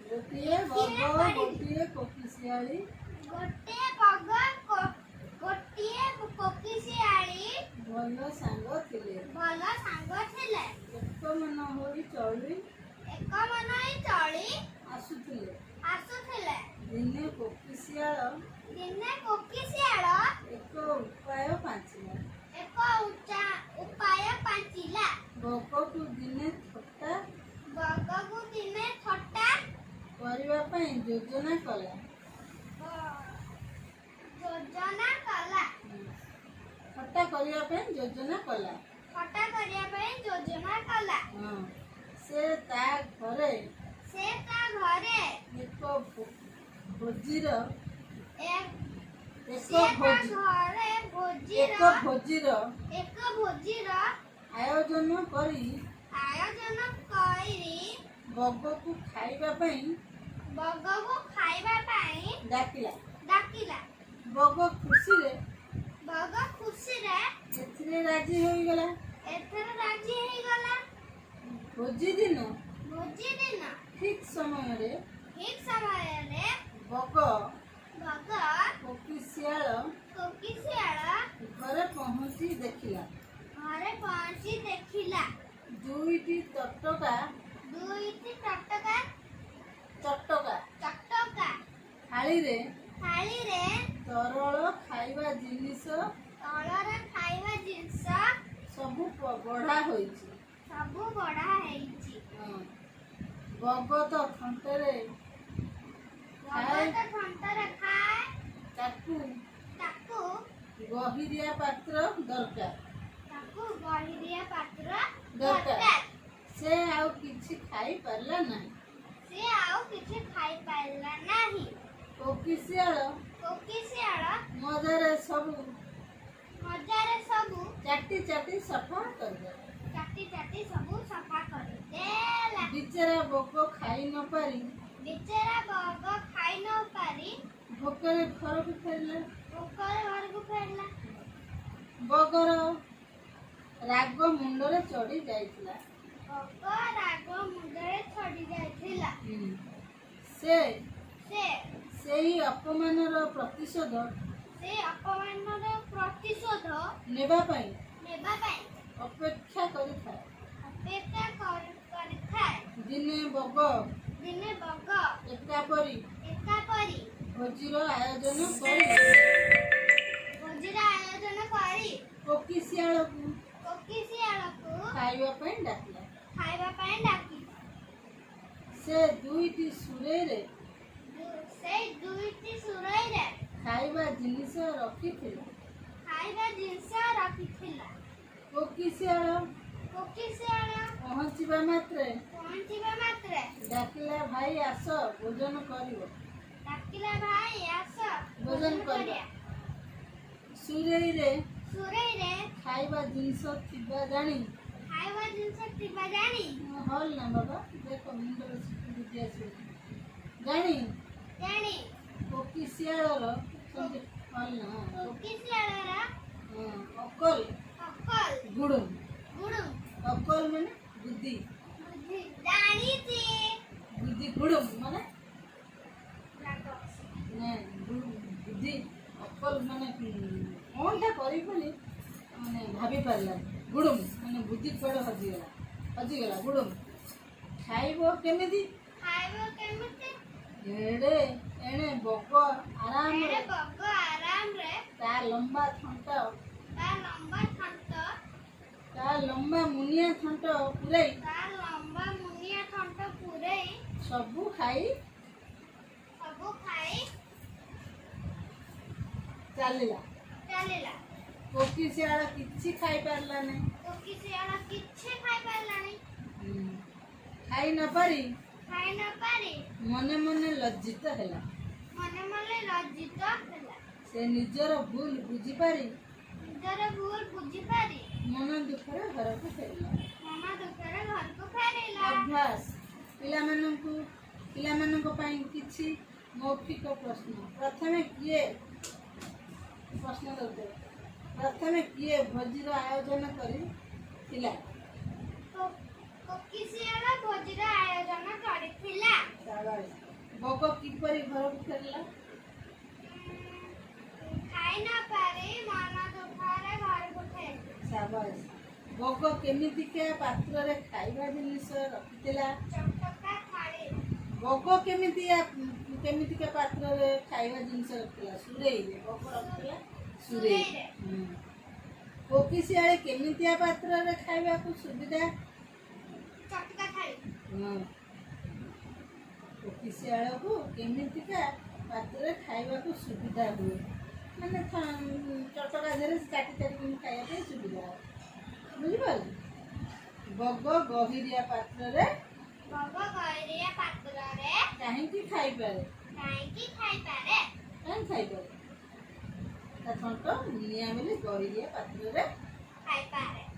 ଗୋଟିଏ କିଏ ବଗ ପଢ଼ିବି? ଗୋଟିଏ କୋକିଶିଆଳି ଗୋଟିଏ ବଗ ଗୋଟିଏ କୋକିଶିଆଳି ଭଲ ସାଙ୍ଗ ଥିଲେ। ଭଲ ସାଙ୍ଗ ଥିଲେ। ଏକ ମନ ହୋଇ ଚଳି ଏକ ମନ ହୋଇ ଚଳି ଆସୁଥିଲେ। ଆସୁଥିଲେ। ଦିନେ କୋକିଶିଆଳ ଦିନେ କୋକିଶିଆଳ ଏକ ଉପାୟ ପାଞ୍ଚିଲା। ଏକ ଉପାୟ ପାଞ୍ଚିଲା। ବଗକୁ ଦିନେ ଥଟ୍ଟା ବଗକୁ ଦିନେ ଥଟ୍ଟା କରିବା ପାଇଁ ଯୋଜନା କଲା। ଯୋଜନା କଲା। ଥଟ୍ଟା କରିବା ପାଇଁ ଯୋଜନା କଲା। ଥଟ୍ଟା କରିବା ପାଇଁ ଯୋଜନା କଲା। ହଁ, ସେ ତା ଘରେ ସେ ତା ଘରେ ଏକ ଭୋଜିର ଏକ ସେ ତା ଭୋଜି ଘରେ ଭୋଜିର ଏକ ଭୋଜିର ଏକ ଭୋଜିର ଆୟୋଜନ କରି ଆୟୋଜନ କରି ବଗକୁ ଖାଇବା ପାଇଁ ବଗକୁ ଖାଇବା ପାଇଁ ଡାକିଲା। ଡାକିଲା। ବଗ ଖୁସିରେ ବଗ ଖୁସିରେ ଏଥିରେ ରାଜି ହୋଇଗଲା। ଏଥିରେ ରାଜି ହେଇଗଲା। ଭୋଜି ଦିନ ଭୋଜି ଦିନ ଠିକ ସମୟରେ ଠିକ ସମୟରେ ବଗ ବଗ କୋକିଶିଆଳ କୋକିଶିଆଳ ଘରେ ପହଞ୍ଚି ଦେଖିଲା ଘରେ ପହଞ୍ଚି ଦେଖିଲା ଦୁଇଟି ତଟକା ଦୁଇଟି ଟଟକା ଚଟକା ଚଟକା ଥାଳିରେ ଥାଳିରେ ତରଳ ଖାଇବା ଜିନିଷ ତଳର ଖାଇବା ଜିନିଷ ସବୁ ବଢ଼ା ହୋଇଛି। ସବୁ ବଢ଼ା ହେଇଛି। ହଁ। ବଗ ତ ଥଣ୍ଟରେ ବଗ ଖାଏ। ତ ଥଣ୍ଟରେ ଖାଏ। ତାକୁ ତାକୁ ଗହିରିଆ ପାତ୍ର ଦରକାର। ତାକୁ ଗହିରିଆ ପାତ୍ର ଦରକାର। ଦରକାର। ସେ ଆଉ କିଛି ଖାଇ ପାରିଲା ନାହିଁ। ସେ ଆଉ କିଛି ଖାଇପାରିଲା ନାହିଁ। କୋକିଶିଆଳ କୋକିଶିଆଳ ମଜାରେ ସବୁ ମଜାରେ ସବୁ ଚାଟି ଚାଟି ସଫା କରିଦେଲା। ଚାଟି ଚାଟି ସବୁ ସଫା କରିଦେଲା। ବିଚରା ବଗ ଖାଇ ନ ପାରି ବିଚରା ବଗ ଖାଇ ନ ପାରି ଭୋକରେ ଘରକୁ ଫେରିଲା। ଭୋକରେ ଘରକୁ ଫେରିଲା। ବଗର ରାଗ ମୁଣ୍ଡରେ ଚଢି ଯାଇଥିଲା। ବଗ ରାଗ ମୁଣ୍ଡରେ ଚଢି ଯାଇଥିଲା। ସେ ସେ ସେହି ଅପମାନର ପ୍ରତିଶୋଧ ସେ ଅପମାନର ପ୍ରତିଶୋଧ ନେବା ପାଇଁ ନେବା ପାଇଁ ଅପେକ୍ଷା କରିଥାଏ। ଅପେକ୍ଷା କରିଥାଏ। ଦିନେ ବଗ ଦିନେ ବଗ ଏକାପରି ଏକାପରି ଭୋଜିର ଆୟୋଜନ କରି ଭୋଜିର ଆୟୋଜନ କରି କୋକିଶିଆଳକୁ କୋକିଶିଆଳକୁ ଖାଇବା ପାଇଁ ଡାକିଲା। ଖାଇବା ପାଇଁ ଡାକିଲା। ସେ ଦୁଇଟି ସୁରେଇରେ ସେଇ ଦୁଇଟି ସୁରେଇରେ ଖାଇବା ଜିନିଷ ରଖିଥିଲା। ଖାଇବା ଜିନିଷ ରଖିଥିଲା। କୋକିଶିଆଳ କୋକିଶିଆଳ ପହଞ୍ଚିବା ମାତ୍ରେ ପହଞ୍ଚିବା ମାତ୍ରେ ଡାକିଲା, ଭାଇ ଆସ, ଭୋଜନ କରିବ। ଡାକିଲା, ଭାଇ ଆସ, ଭୋଜନ କରିବା। ସୁରେଇରେ ସୁରେଇରେ ଖାଇବା ଜିନିଷ ଥିବା ଜାଣି ଖାଇବା ଜିନିଷ ଥିବା ଜାଣି ହଲ ନା ବାବା, ଦେଖ, ମୁଣ୍ଡରେ ବୁଦ୍ଧି ଆସିବ ଜାଣି ଜାଣି କୋକିଶିଆଳର ସେମିତି ହଲ ନା, ହଁ। କୋକିଶିଆଳର ହଁ, ଅକଲ ଅକଲ ଗୁଡୁମ। ଗୁଡୁମ। ଅକଲ ମାନେ ବୁଦ୍ଧି। ବୁଦ୍ଧି ଜାଣିଛି। ବୁଦ୍ଧି ଗୁଡୁମ ମାନେ ରାଗ। ନାଇଁ, ବୁଦ୍ଧି ଅକଲ ମାନେ କଣଟା କରିବି ବୋଲି ମାନେ ଭାବି ପାରିଲାନି। ଗୁଡୁମ ମାନେ ବୁଦ୍ଧି କୁଆଡ଼େ ହଜିଗଲା, ହଜିଗଲା। ଗୁଡୁମ, ଖାଇବ କେମିତି? ଖାଇବ କେମିତି? ଏଡ଼େ ଏଣେ ବଗ ଆରାମରେ ଏଣେ ବଗ ଆରାମରେ ତା ଲମ୍ବା ଥଣ୍ଟ ତା ଲମ୍ବା ଥଣ୍ଟ ତା ଲମ୍ବା ମୁନିଆ ଥଣ୍ଟ ପୂରେଇ ତା ଲମ୍ବା ମୁନିଆ ଥଣ୍ଟ ପୂରେଇ ସବୁ ଖାଇ ସବୁ ଖାଇ ଚାଲିଲା। ଚାଲିଲା। କୋକିଶିଆଳ କିଛି ଖାଇ ପାରିଲା ନାହିଁ। କୋକିଶିଆଳ କିଛି ଖାଇ ପାରିଲାନି। ଖାଇ ନ ପାରି ଖାଇ ନ ପାରି ମନେ ମନେ ଲଜ୍ଜିତ ହେଲା। ମନେ ମନେ ଲଜ୍ଜିତ ହେଲା। ସେ ନିଜର ଭୁଲ ବୁଝିପାରି ନିଜର ଭୁଲ ବୁଝିପାରି ମନ ଦୁଃଖରେ ଘରକୁ ଫେରିଲା। ମନ ଦୁଃଖରେ ଘରକୁ ଫେରିଲା। ଅଭ୍ୟାସ। ପିଲାମାନଙ୍କ ପାଇଁ କିଛି ମୌଖିକ ପ୍ରଶ୍ନ। ପ୍ରଥମେ କିଏ, ପ୍ରଶ୍ନର ଉତ୍ତର, ପ୍ରଥମେ କିଏ ଭୋଜିର ଆୟୋଜନ କରିଥିଲା? କୋକିଶିଆଳ ଭୋଜିର ଆୟୋଜନ କରିଥିଲା। ସାବାସ। ବଗ କିପରି ଘରକୁ ଫେରିଲା? ଖାଇ ନ ପାରି ମନ ଦୁଃଖରେ ଘରକୁ ଫେରିଲା। ସାବାସ। ବଗ କେମିତିକା ପାତ୍ରରେ ଖାଇବା ଜିନିଷ ରଖିଥିଲା? ଚଟକା ଥାଳି। ବଗ କେମିତିକା ପାତ୍ରରେ ଖାଇବା ଜିନିଷ ରଖିଥିଲା? ସୁରେଇରେ। ବଗ ରଖିଥିଲା ସୁରେଇରେ। ସୁରେଇରେ। ହୁଁ। କୋକିଶିଆଳି କେମିତିଆ ପାତ୍ରରେ ଖାଇବାକୁ ସୁବିଧା? ଚଟକା ଥାଳି। ହଁ, କୋକିଶିଆଳକୁ କେମିତିକା ପାତ୍ରରେ ଖାଇବାକୁ ସୁବିଧା ହୁଏ? ମାନେ ଚଟକା ଦେହରେ ଚାଟି ଚାଟିକି ଖାଇବା ପାଇଁ ସୁବିଧା ହୁଏ, ବୁଝିପାରିଲୁ? ବଗ ଗହିରିଆ ପାତ୍ରରେ ବଗ ଗହିରିଆ ପାତ୍ରରେ କାହିଁକି ଖାଇପାରେ? କାହିଁକି ଖାଇପାରେ? କାହିଁକି ଖାଇପାରେ? ତା ଥଣ୍ଟ ମୁନିଆ ବୋଲି ଗହିରିଆ ପାତ୍ରରେ ଖାଇପାରେ।